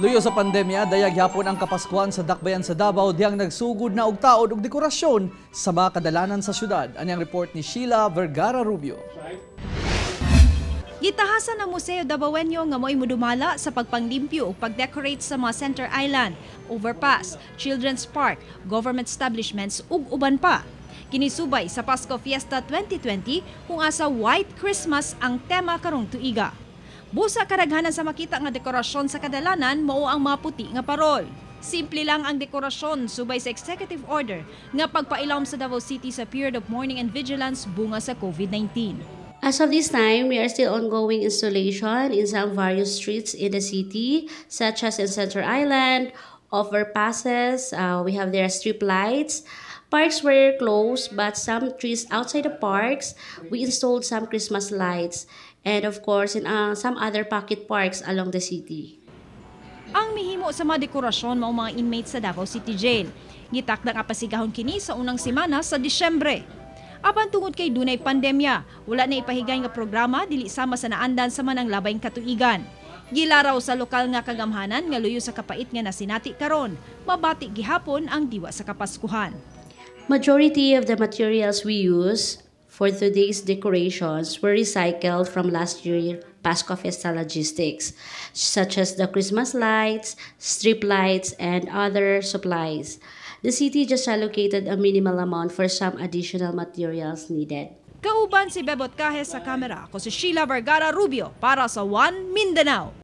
Luyo sa pandemya, dayag yapon ang Kapaskuhan sa Dakbayan sa Davao dihang nagsugod na og taod og dekorasyon sa mga kadalanan sa syudad. Ani ang report ni Sheila Vergara Rubio. Gitahasan ang Museo Dabawenyo nga mo'y mudumala sa pagpanglimpyo ug pag-decorate sa mga Center Island, Overpass, Children's Park, government establishments ug uban pa. Kinisubay sa Pasko Fiesta 2020 kung asa White Christmas ang tema karong tuiga. Busa kadaghanan sa makita nga dekorasyon sa kadalanan mao ang mga puti nga parol. Simple lang ang dekorasyon subay sa executive order nga pagpailawom sa Davao City sa period of mourning and vigilance bunga sa COVID-19. As of this time, we are still ongoing installation in some various streets in the city, such as in Center Island, overpasses, we have there strip lights. Parks were closed, but some trees outside the parks, we installed some Christmas lights. And of course, in some other pocket parks along the city. Ang mihimo sa mga dekorasyon mao mga inmates sa Davao City Jail. Gitakda nga pasigahon kini sa unang semana sa Disyembre. Apan tungod kay dunay pandemya, wala na ipahigay nga programa dili sama sa naandan sa manang labayng katuigan. Gilaraw sa lokal nga kagamhanan nga luyo sa kapait nga nasinati karon, mabati gihapon ang diwa sa Kapaskuhan. Majority of the materials we use for today's decorations were recycled from last year Pasko Fiesta logistics, such as the Christmas lights, strip lights, and other supplies. The city just allocated a minimal amount for some additional materials needed. Kauban si Bebot Cajes sa kamera, ako si Sheila Vergara Rubio para sa One Mindanao.